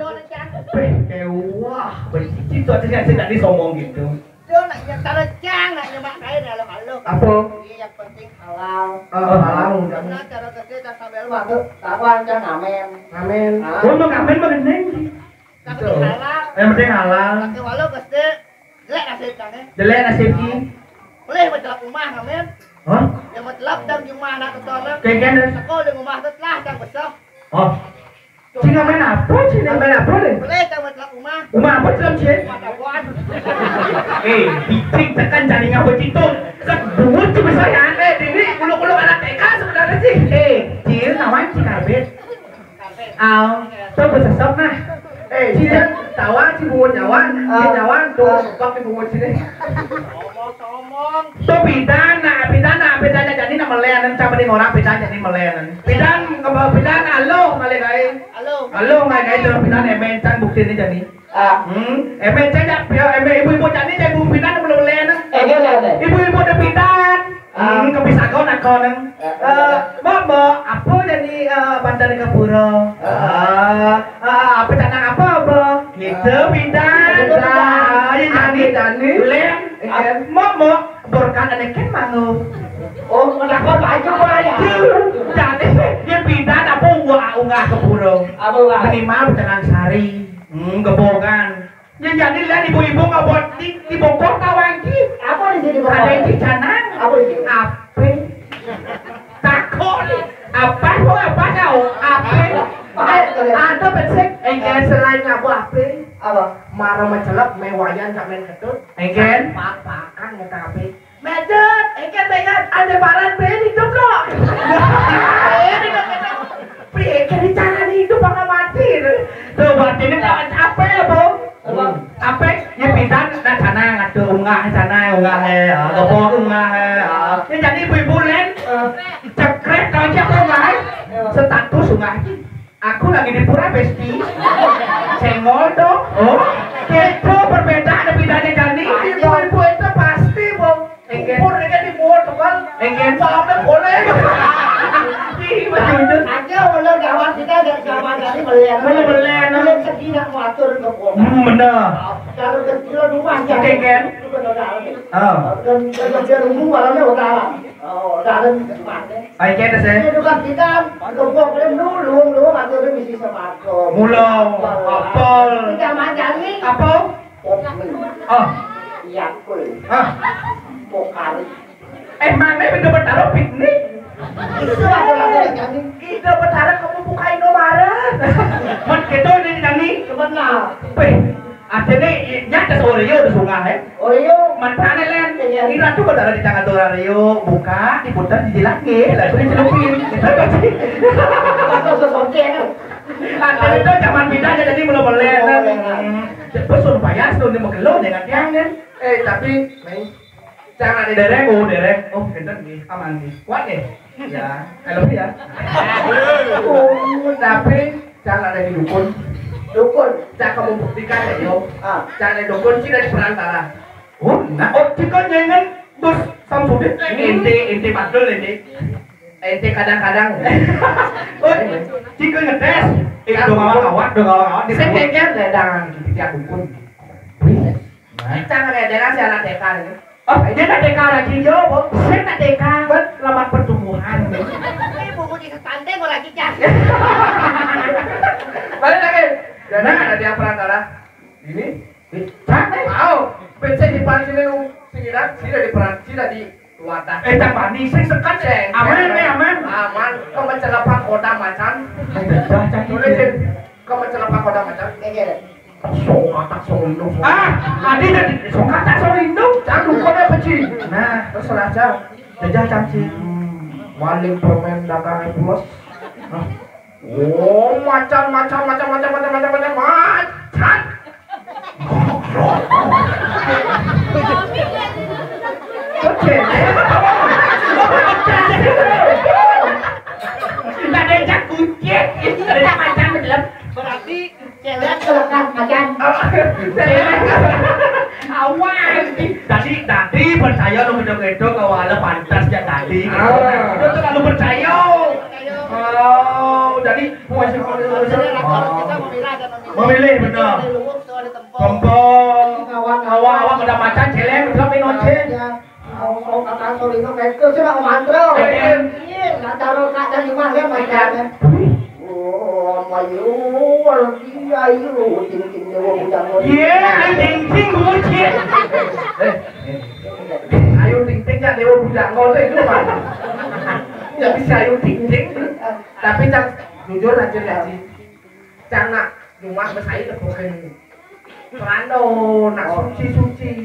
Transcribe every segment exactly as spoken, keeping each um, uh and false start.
Beh, kewah, benci tuh, sing, sing tadi sombong gitu. Tuh, nak, yang cara cang, nak, nyemak kain, halo, halo. Apa? Iya, yang penting halal. Oh, halal. Karena cara kerja, cara sambil waktu, kawan, kan, amin. Amin. Ah. Oh, mau ngamen, mau gendeng. Tapi halal. Yang penting halal. Pakai walau, pasti jelek nasib, kan, ya? Jelek nasib ki. Boleh, betul rumah, amin. Hah? Yang betul, dan rumah, anak ketua, anak. Kayak gini. Sekolah di rumah, tu telah, dan besar. Oh. Cing ngamen apa, Cing? Ngamen apa, deh? Boleh, kan, betul rumah. Rumah apa, Cing? Rumah tabuan. Eh, bicing tekan jaringan begitu. Kan bungut tuh bisa ya, eh, ini uluk-uluk anak T K sebenarnya sih. Eh, Cil, kawan si Karbit. Au, tuh bersesok nah. Eh, Cil, tawa si bungut nyawan, si nyawan, tuh, bak di bungut sini. Ngomong, ngomong. Tuh pidan, nah, pidan, nah, pidan jadi nama leanan, sama di orang pidan jadi meleanan. Pidan, ke pidan, halo, kali, kali. Halo. Halo, ngai, ngai, tuh pidan, emen, can, bukti ini jadi. Ah. Hmm, emen, can, ya, ya, emen, ibu-ibu jadi, jadi ibu pidan, belum leanan. Eh, iya, iya, iya. Ibu-ibu ada pidan. Ah. Hmm, kepisagon aku, neng. Ya, eh, iya. Mbok, mbok, apa jadi, eh, bantal ke pura? Ah. Ah, ah, apa canang apa, apa? Gitu, ah. Pidan. Betul, pidan. Ah, ya, jadi. Jadi. Len, ah, iya. Mbok, mbok. Berkat ada ken mangu. Oh, kenapa baju, Pak, ya? Jadi, dia pindah apa, wah, unggah ke pura. Apa, Pak? Minimal pecanan sari. Hmm, gebogan. Ya, jadi lihat ibu-ibu nggak buat di, di Bogor, tahu, Angki? Apa di sini, Bogor? Ada yang di sana. Apa itu? Apa? Takut. Apa, apa, apa kau? Apa? Apa? Ada becek. Eh, selain apa, apa? Apa? Marah mencelak, mewayan, sampai ketut. Engken? Pak, pakan, kata apa? Medet, engke pengen ada barang pengen hidup lo. Pengen hidup, pengen hidup. Pikir cara hidup apa mati tu. Tu berarti ni tak apa ya, Bu? Apa? Apa? Ya, pidan dah sana, ngatu unggah sana, unggah, eh, ah, gopok unggah, eh, ah. Ya, jadi ibu-ibu lain, eh, cekrek kau siapa unggah, eh? Status unggah. Aku lagi di pura, Besti. Senggol dong. Oh, kepo perbedaan bedanya jani. Ibu-ibu itu pasti, Bang. Engken. Pur ini di mulut, Bang. Engken. Sampai boleh. Ih, berjujur. Aja, walau gawat kita ada sama tadi belian. Boleh belian. Boleh sedih nak mengatur ke kota. Hmm, benar. Kalau kecil rumah, engken, jangan. Engken. Itu benar. Oh. Dan, dan biar rumah malamnya utara. Oh, dalam di depan, eh. Ai kene sih. Ini juga kita gembok, eh, lu, lu, lu, atau lu misi sama aku. Mula, apel. Kita manjangin. Apa? Kopi. Ah. Yakult. Ah. Pokari. Eh, mana beda Betara piknik? Itu ada lagi yang nyanyi. Beda Betara kamu buka Indomaret. Mat gitu ini nyanyi. Benar. Weh, artinya nyata Oreo di sungai, eh. Oreo. Manfaatnya, Len. Iya. Ira tuh pada di tengah tuh Oreo, buka, diputar, dijilat, nggih. Lah, itu dicelupin. Itu pasti. Atau sesonceng. Ada itu zaman kita aja jadi belum boleh. Belum boleh. Hmm. Terus suruh bayar, suruh dia mau kelo, jangan tiang, kan? Eh, tapi, Mei, jangan ada derek, oh, derek. Oh, pinter nih, aman nih. Kuat nih. Ya, kalau ya. Oh, tapi jangan ada di dukun. Dukun. Saya akan membuktikan ya, yo. Ah. Jangan ada dukun, sih dari perantara. Oh, nah, oh, kita nyengen Gus Samsudin. Ente, ente batul, ente. Ente kadang-kadang. Oh, jika ngetes, eh, dong awak-awak, dong awak-awak. Saya kira ledang, tiap dukun. Nah. Kita ngeledang si anak T K ini. Oh, dia tak T K lagi, yo, Bu. Saya tak T K, buat laman pertumbuhan. Ini buku di stunting orang cicak. Balik lagi. Jangan ada di perantara. Ini? Cak, eh? Au, becek di pan sini, lu. Singiran, sini di peran, sini di wadah. Eh, tak bani, sing sekat, eh. Aman, eh, aman. Aman, kemecelapan koda macan. Eh, dah, cak. Tulis, Cin. Kemecelapan koda macan. Iya, iya. Songkata songindung. Ah, adi tadi songkata songindung, cak, lu koda peci. Nah, terus raja. Jajah, cak, Cin. Hmm, maling permen dagang pulos. Hah? Oh, macan, macan, macan, macan. Oke. Nggak ada yang kucing. Ada macan belum? Berarti cewek kelekat macan. Awas. Tadi, tadi percaya lo gedung-gedung kalau ada pantas ya tadi. Ah. Lo terlalu percaya. Oh, udah Memilih bener. Kempong. Awak-awak udah macan celeng, udah main once. Mau kata Solino kayak itu sih mau mantra. Iya, nggak taruh kata di mana macannya. Oh, mayur, iya, iya, ting-ting dewa bujang. Iya, ting-ting bujang. Eh, eh. Ayu ting-ting ya dewa bujang itu, Pak. Ya bisa ayu ting-ting. Tapi cang jujur aja ya, Ci. Cang nak cuma besai tepukin. Pelando, nak suci-suci.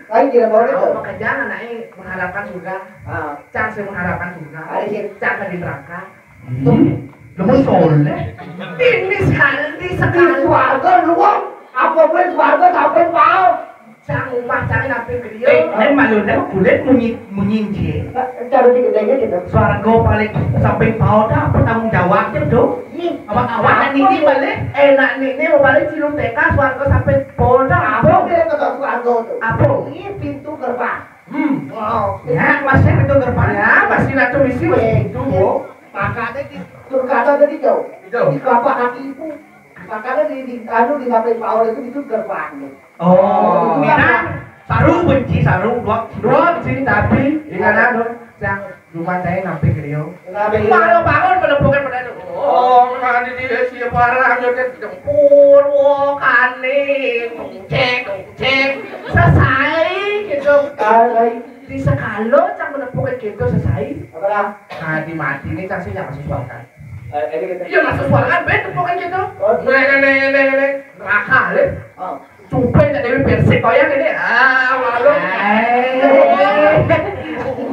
Lain tidak boleh tuh. Pekerjaan anaknya mengharapkan surga. Ah. Cang sih mengharapkan surga. Ada sih. Cang di neraka. Hmm. Lu soleh. Ini sekali, ini sekali. Di swarga lu, Wong. Apa gue swarga sampai pau? Cang umah cang sampai ke dia. Eh, ini malu dah kulit munyi, munyi cie. Cara dikit aja gitu. Swarga paling sampai pau dah, apa tanggung jawabnya tuh? Ih, apa awak ini balik? Enak nih, ini mau balik cilung T K, swarga sampai pau dah. Apa? Apa dia kata swarga tuh? Apa? Ini pintu gerbang. Hmm. Wow. Ya, masih pintu gerbang. Ya, masih nak misi masih pintu, Bu. Makanya di surga ada di jauh. Jauh. Di kelapa kaki ibu. Makanya di, di anu di Nape Paul itu itu gerbang. Oh, nah, saru benci saru dua dua sih tapi ingat anu yang rumah saya nampik dia. Nampik. Kalau bangun pada bukan pada itu. Oh, mana dia siapa orang dia tempur, wah kane, kucing, kucing, selesai gitu. Di sekalo cang menepukan gitu selesai. Apa? Nah, di mati ini cang sih nggak masuk suarga. Eh, ini kita. Iya masuk suarga, bet tepukan gitu. Oh, iya. Neng neng neng neng neng. Neraka le. Oh. Cupai tak Dewi Persik koyak ini. Ah, malu. Eh.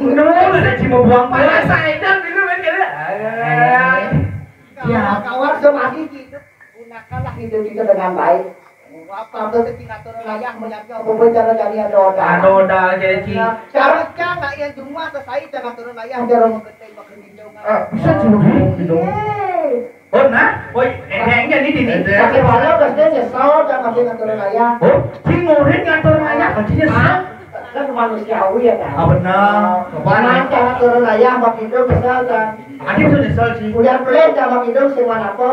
Nol ada cuma buang pada saya dan dulu kan gitu. Ah. Ya. Kawan semati gitu. Gunakanlah hidup kita dengan baik. Apa tuh kita ngatur layah melihatnya apa pun cara cari ada oda. Ada oda jadi. Cara cang nak yang semua selesai cara ngatur layah cara mengenai makan hidung. Ah, bisa cuma gitu. Oh nah, oh endengnya di sini. Tapi kalau pasti nyesal dan masih ngatur layah. Oh, si murid ngatur layah, pasti nyesal. Kan manusiawi ya kan. Ah benar. Mana cara ngatur layah mak hidung kesal kan. Adi bisa nyesal sih. Udah pelit sama hidung sih mana apa?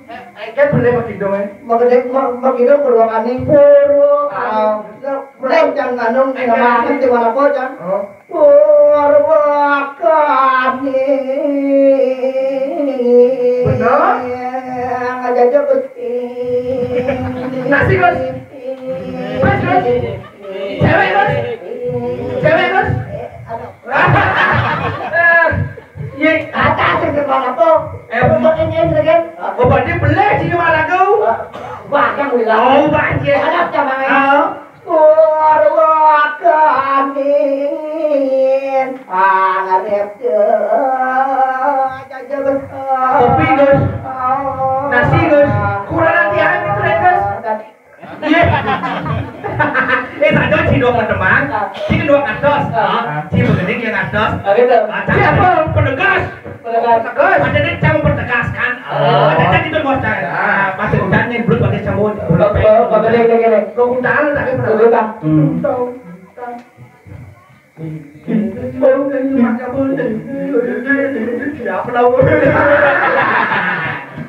Eh, kan boleh begitu, eh. Begitu, begitu purwakani. Purwakani. Ah, boleh jangan ngandung nama aku di mana kau, Cang? Oh. Purwakani. Benar? Ada aja betul. Nasi, Gus. Pas, Gus. Cewek, Gus. Cewek, Gus. Ye, kata sing kepala to. Eh, apa ini kan? Apa dia boleh sih malah kau? Wah, kan bilang. Oh, banjir. Ada sama. Ah. Purwakanin. Ah, ngarep. Kopi, Gus. Nasi, Gus. Kurang latihan itu, Gus. Iya. Eh, tadi ci dua teman, ci kedua ngatos. Ah. Ci begening yang ngatos. Ah, gitu. Ah, ci apa? Penegas. Penegas. Penegas. Ada nih cang mempertegaskan. Oh. Ada kan itu bos cang. Ah, pas hujan nih belut pakai cang. Oh, oh, pakai ini, ini. Lo hujan tapi pernah. Belut, ah. Hmm.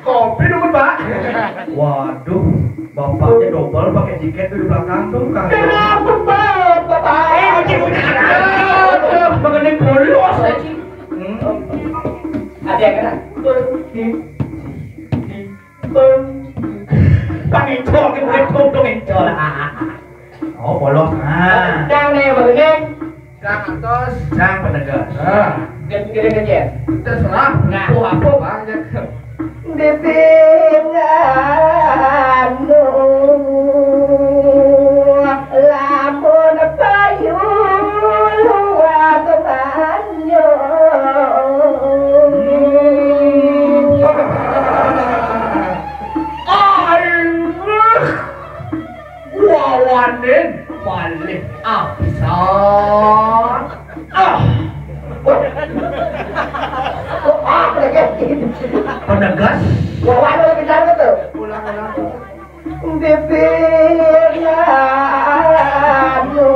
Kopi dulu, Pak. Waduh, bapaknya double pakai jaket di belakang tuh, Kang. Kenapa, Bapak? Eh, kucing, kucing. Mengenai polos, anjing. Hmm. Ada yang kena? Pakai cok, pakai cok, pakai cok. Oh, polos. Ah. Cang nih, begini. Cang atos. Cang penegas. Ah. Gede-gede aja. Terserah. Nah. Apa, apa, Bang? Bibir anu lamun payu luwat banyu. Air. Wawanin paling abisar. Ah. Penegas. Wawan lebih dalam tuh. Ulang, ulang. Bibir anu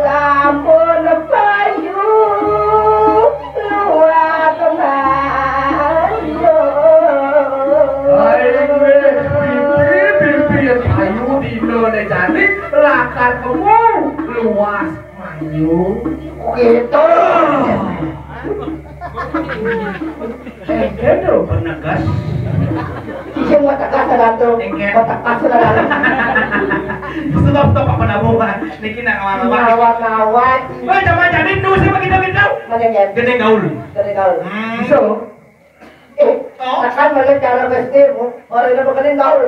lamun payu luwat banyu. Mimpi, mimpi yang payu dina né jani lakar kemu luas mayu. Gitu. Éngkén to penegas. Sing mau tegas ada tuh. Éngkén. Mau tegas ada. Stop, stop, apa nabungan? Niki nak ngawal-ngawal. Ngawal-ngawal. Wéh, coba jadi nu sih begitu gitu. Mana ya? Gedé gaul. Gedé gaul. Hmm. So. Eh, oh. Tekan mana cara bestir, orang ini bekening gaul.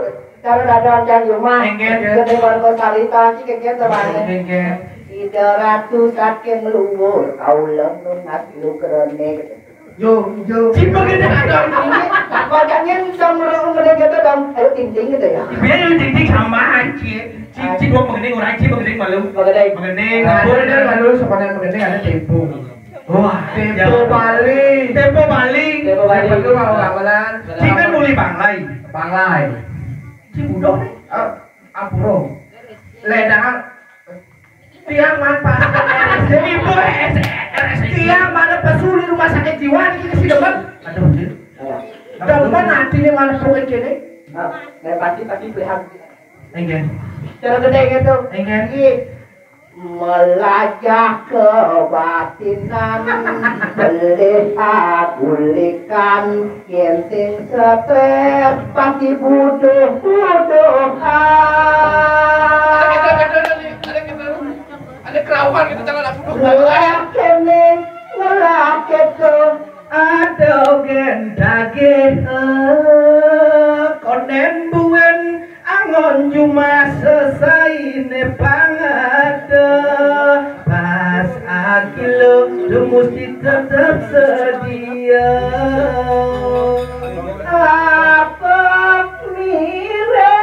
Cara dagang jang rumah. Éngkén. Gedé warga salita sih kayak gitu, Bang. Éngkén. Ida ratu saking luhur, kaula nunas lugrene gitu. Yo, yo. Cing begitu ada. Makanya dong, mereka gitu dong. Ayo, ting-ting gitu ya. Biar lu ting-ting sama, Ci. Ci, Ci, dua bekening orang, Ci bekening malu. Bekening. Bekening. Nah, boleh deh, lalu sepanjang bekening ada tempo. Wah, tempo Bali. Tempo Bali. Tempo Bali. Tempo itu mau gamelan. Ci kan muli Banglai. Banglai. Ci budoh nih. Ah, ampuro. Ledang. Tiang man pas. Ibu S R S. Tiang mana pesu di rumah sakit jiwa ini kita sih demen. Aduh, Ci. Demen nanti nih mana pokoknya ini. Nah, nah, pasti, pasti pilihan. Enggak. Cara gedé gitu. Enggak. Iya. Melajah kebatinan, beli agulikan, ginting setres, pasti buduh-buduhan. Ada kerauhan gitu, jangan aku. Ngelak kene, ngelak itu. Ada gen dagih, eh, konen buen. Angon jumah sesaine pangada, pas akilo tu mesti tetep sedia. Apa mire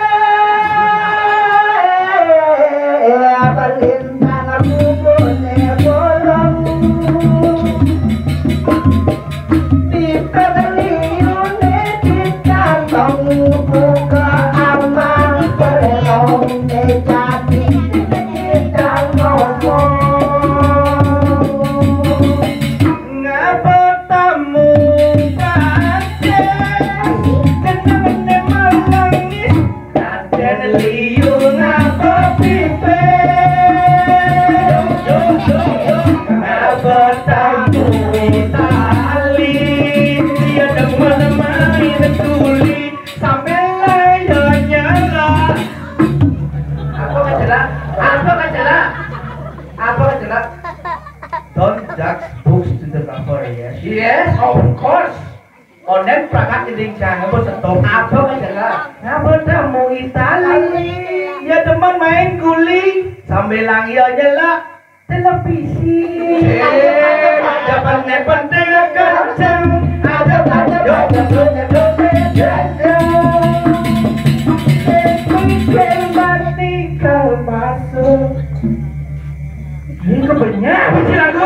balintang bubone bolong. Raden liu ngapa pipe? Ngapa tamu tali? Dia demen main tuli sambil layo nyala. Apa kajelah? Apa kajelah? Apa kajelah? Don't judge books to the cover, yes? Yes, of course. Onen prakat gending jang, apa setop? Apa kajelah? Ngapa tamu Itali? Ya demen main guli, sambil lang ya nyelak televisi. Eh, jawabannya penting kenceng. Ada banyak. Mungkin mati kalau masuk. Ini kebanyakan sih lagu.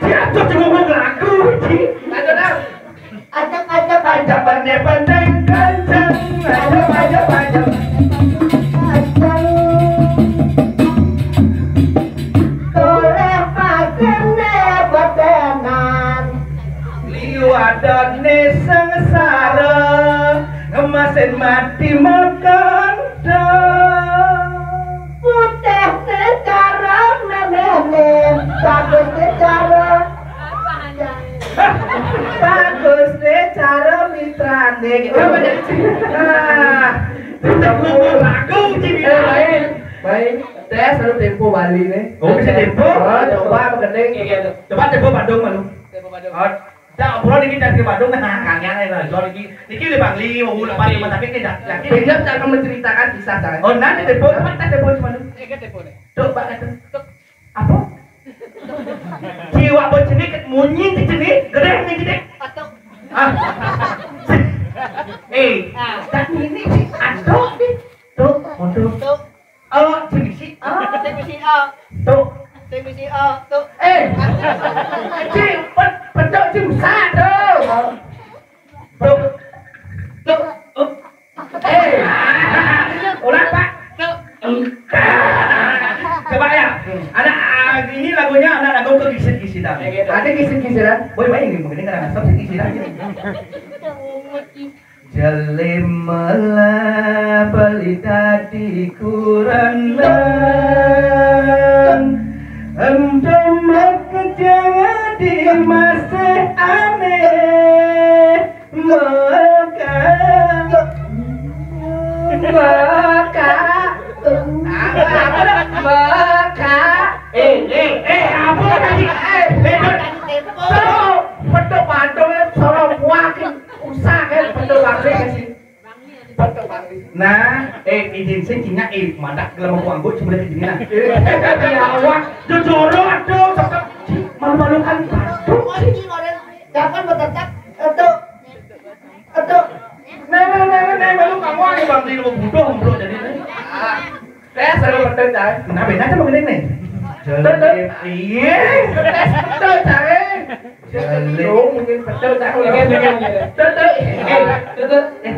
Jatuh cuma lagu sih. Lanjut, Ang. Ajak-ajak, ajak, pandai-pandai, kenceng. Ajak, ajak, ajak. Ajak. Toleh pakene batenan. Liu adane sengsara, ngemasin mati makan. Putih ne cara memene, bagus ne cara. Bagus ne cara mitrane. Gitu. Ah, kita kumpul lagu, Ci. Eh, baik. Baik. Tes lalu tempo Bali nih. Oh, bisa tempo? Oh, coba apa gending? Iya, iya, tuh. Coba tempo Badung malu. Tempo Badung. Oh, dah, bro, niki dari Badung, nah, kangen ya, lah. Jual niki, niki udah Bangli, mau ulang balik rumah sakit nih, dah. Yakin? Pinjam cara menceritakan kisah, cara. Oh, nanti tempo, tempat tempo cuma lu. Iya, tempo nih. Tuh, Pak, itu. Tuh. Apa? Jiwa berjenis, munyi di sini, gede nih, gede. Atau. Ah. Eh, ah, dan ini si Ando nih. Tuh, mundur. Tuh. Oh, sing bisi. Ah, sing bisi, ah. Tuh. Sing bisi, ah, tuh. Eh. Cing, pet-, petok cing besar tuh. Tuh. Tuh. Tuh. Eh. Ulang, Pak. Tuh. Coba ya. Ada, ah, ini lagunya ada lagu kegisit-gisitan. Ada gisit-gisitan. Boy, main ini, mungkin karena asap sih gisitan. Udah umat, ih. Jé, Jelim melah beli dadi kurenan. Ento makejang di masih aneh. Maka, maka, maka. Eh, eh, eh, apa tadi? Eh, eh, betul, betul, betul, betul, usah kan, betul, betul, betul. Nah, eh, izin sih, kinya, eh, madak gelem aku anggut, cuma lihat gini, nah. Eh, eh, eh, eh, awak, jujur, aduh, cakep. Malu-malukan, aduh. Jangan bertetap, itu, itu. Nah, nah, nah, nah, nah, malu kamu, ayo, Bang, di rumah bodoh, bro, jadi, nih. Ah, tes, ayo, betul, cai. Nah, beda aja begini, nih. Betul, betul. Iya. Tes, betul, cai. Betul, mungkin betul, cai. Iya, betul, betul. Betul, eh, betul, eh.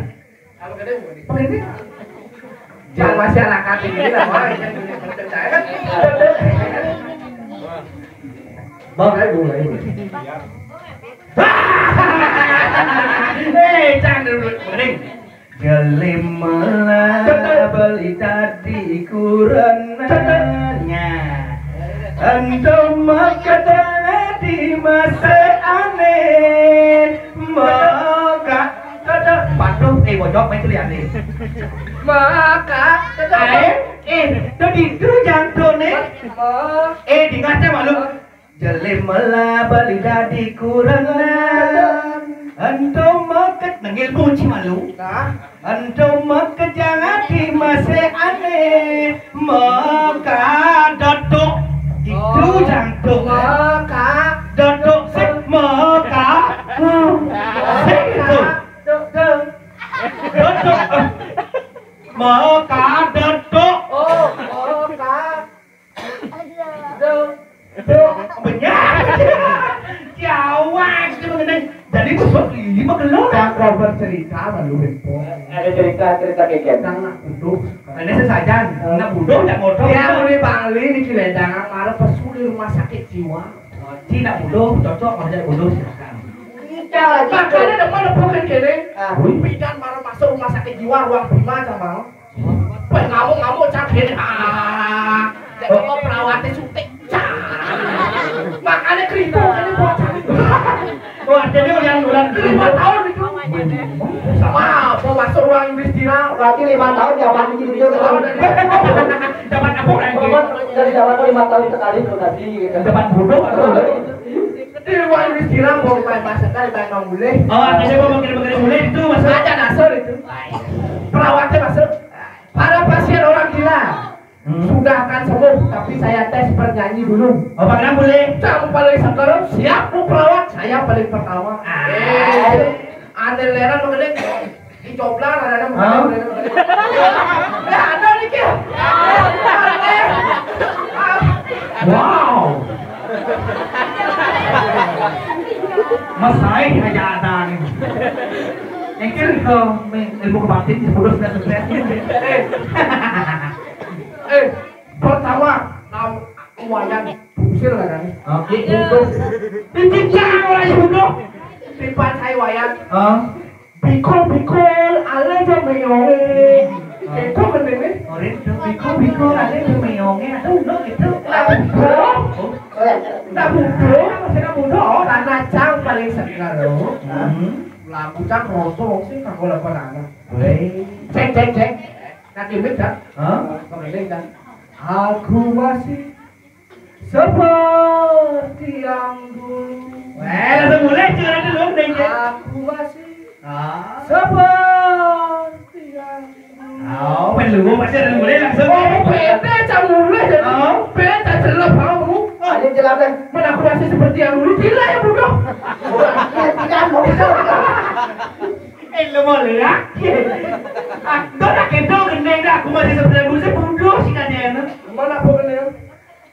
Apa gede? Begini. Yang masyarakat ini lah, Bang, yang percaya kan? Bang, ayo mulai. Eh, jangan dulu, mending. Jelim melah beli tadi kurenanya. Ento makadala di masa aneh. Maka kada patuh, eh, bojok main tuliane. Maka kada. Ae, eh, to ditu jantone. Eh, dingate malu. Jelim melah beli dadi kurenan. Ento maket nengil bunci malu. Nah. Ento makejang ati masih aneh. Maka dodok itu. Oh, jantung. Maka dodok sik maka. Sik itu. Dok, dok. Dodok. Maka dodok. Oh, maka. Dok. Dok. Benyah. Jawab itu mengenai. Jadi bosok ini mah kelor. Kang Robert cerita malu, Bang. Ada cerita, cerita kayak gitu. Kang nak buduh. Ini sesajan. Nak buduh, nak motor. Ya, mulai Bali ini cilendang, marah pesu di rumah sakit jiwa. Cina buduh, cocok, mau jadi buduh, silakan. Kita lagi. Makanya depan depan kene. Ah. Bidan marah masuk rumah sakit jiwa, ruang prima, cang mau. Wah, ngamuk-ngamuk, cang, kene. Ah. Jadi kok perawatnya suntik. Cang. Makanya keribu, ini buat cang. Wah, jadi ulang-ulang. Lima tahun itu. Wah, mau masuk ruang istirahat. Berarti lima tahun jawaban gitu. Dapat apa, Ren? Dari jawaban lima tahun sekali tuh tadi, gitu. Dapat bodoh atau? Di ruang istirahat, mau main masakan, main nang boleh. Oh, ada siapa makin-makin boleh itu, Mas? Ada nasur itu. Perawatnya masuk. Para pasien orang gila. Hmm. Sudah akan sembuh, tapi saya tes bernyanyi dulu. Oh, Pak Kenang boleh? Cang paling seger, siap, Bu perawat, saya paling pertama. Ah. Eh, aneh leran lo gede. Dicoblang, ada, ada. Hah? Ada, ada, ada. Eh, ada nih, Kil. Wow. Mas saya aja ada nih. Mikir ke ilmu kebatin, sepuluh sudah sukses. Eh. Eh, pertama, nam-, wayan, busir lah kan. Oke. Dicincang orang yang bunuh. Tipan saya wayan. Oh. Bikul, bikul, ale jam menyong. Kepo kan ini? Orin, bikul, bikul, ale jam menyong. Ada udah gitu. Nah, bunuh. Oh. Nah, bunuh, masih nak bunuh. Karena cang paling segar, loh. Hmm. Lagu cang rontok sih, kagak lagu anak. Weh. Cek, cek, cek. Nanti mik, kan? Hah? Pengeling, kan? Aku masih seperti yang dulu. Weh, langsung mulai, jangan dulu, deh, deh. Aku masih Ah. Seperti yang dulu. Oh, main lu, masih ada mulai langsung. Oh, beda, cang mulai, jadi. Oh. Beda, jelas, kamu. Oh. Ayo, jelas, deh. Mana aku masih seperti yang dulu, gila ya, bodoh. Bukan, ya, tidak, bodoh. Eh, lu mau lihat? Ah, kau tak kena gendeng dah, aku masih seperti yang dulu, saya bodoh sih, katanya. Mana aku kena?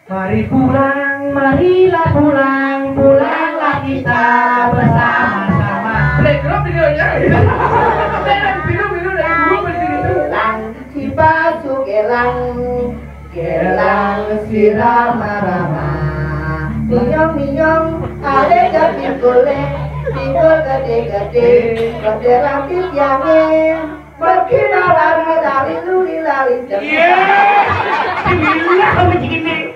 Mari pulang, marilah pulang, pulanglah kita bersama-sama. Black rock videonya. Biru, biru, biru, biru, biru. Lang, cipasuk, elang, elang, sirama-rama. Minyong, minyong, ada jadi golek. Timbul gedé-gedé, gedé rambut yangé. Berkibar lari-lari, luri lari. Iya. Gila kamu gini.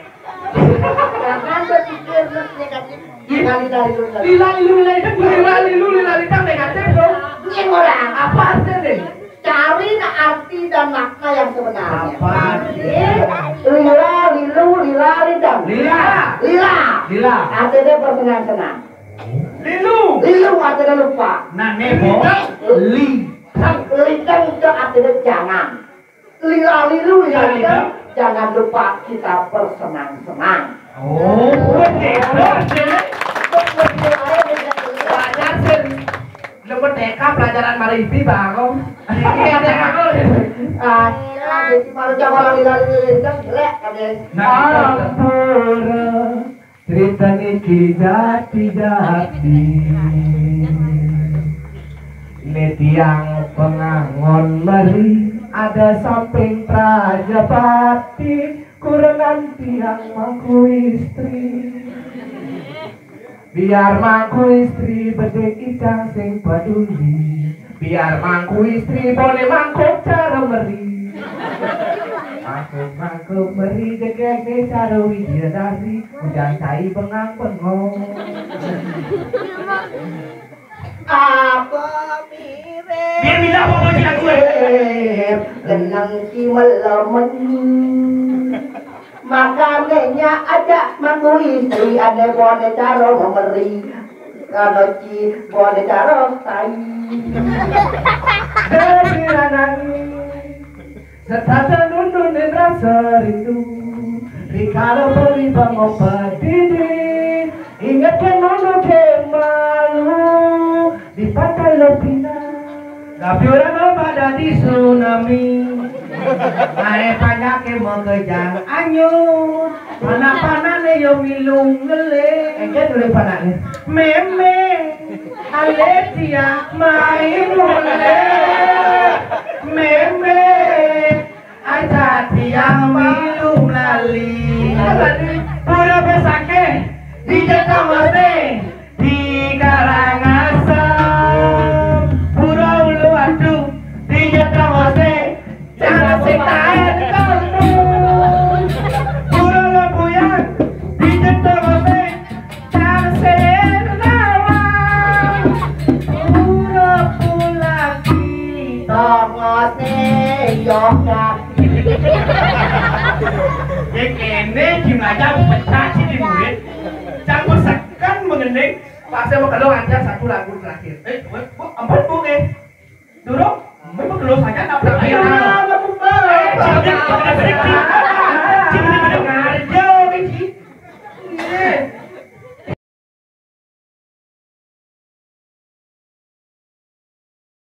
Jangan berpikir negatif. Lari-lari, luri lari. Lila lilu lila itu, lila lilu lila litang negatif dong. Ini orang. Apa artinya nih? Cari arti dan makna yang sebenarnya. Apa? Lila, lilu, lila, litang. Lila. Lila. Lila. Artinya bersenang-senang. Lilu. Lilu artinya lupa. Nah, nebo. Litang. Litang itu artinya jangan. Lila lilu, lila litang, jangan lupa kita bersenang-senang. Oh, bener, bener. Belajar sih. Lembut T K pelajaran Maribi, Bang. Iya, ada yang aku. Ah, iya, jadi malu coba lila lilu, lila litang, jelek, kan, ya? Nah, ampura. Cerita niki jati-jati. Ini tiang pengangon meri, ada samping Prajapati, kurenan tiang mangku istri. Biar mangku istri bedek icang sing peduli. Biar mangku istri boleh mangkuk cara meri. Mangkuk-mangkuk meri jegeg nih cara widya dari. Udah cai bengang bengong. Apa mirip? Biar bilang apa bocil aku, eh. Genang ki melemen. Makannya aja mangku istri, ada boleh cara memberi. Kalau ci boleh cara tai. Dadi lanang. Setata nundun dan rasa rindu. Rikala beri bangun pedidi. Ingat ke nundun ke malu. Di pantai Lopina. Tapi orang lo pada di tsunami. Naik panjake mau kejang anyu. Panak-panak ne yo milung ngele. Engke dulu panaknya. Meme. Aletia main mule. Meme. Aja tiang milu melali. Pura besake di Jatawase, di Karangasem. Pura Uluwatu di Jatawase, jangan sitaen kampung. Pura Lembuyang di Jatawase, Tangsel nawang, pura pulaki, tongose yoga. Ya kene gimana aku pecah sih di murid. Campur sekan mengening, pas mau kalau ada satu lagu terakhir. Eh, bu, bu, ampun bu, eh. Durung, mbok lho saja nabrak. Ayo, ayo, ayo, ayo. Eh, cipti, cipti, cipti. Cipti, cipti,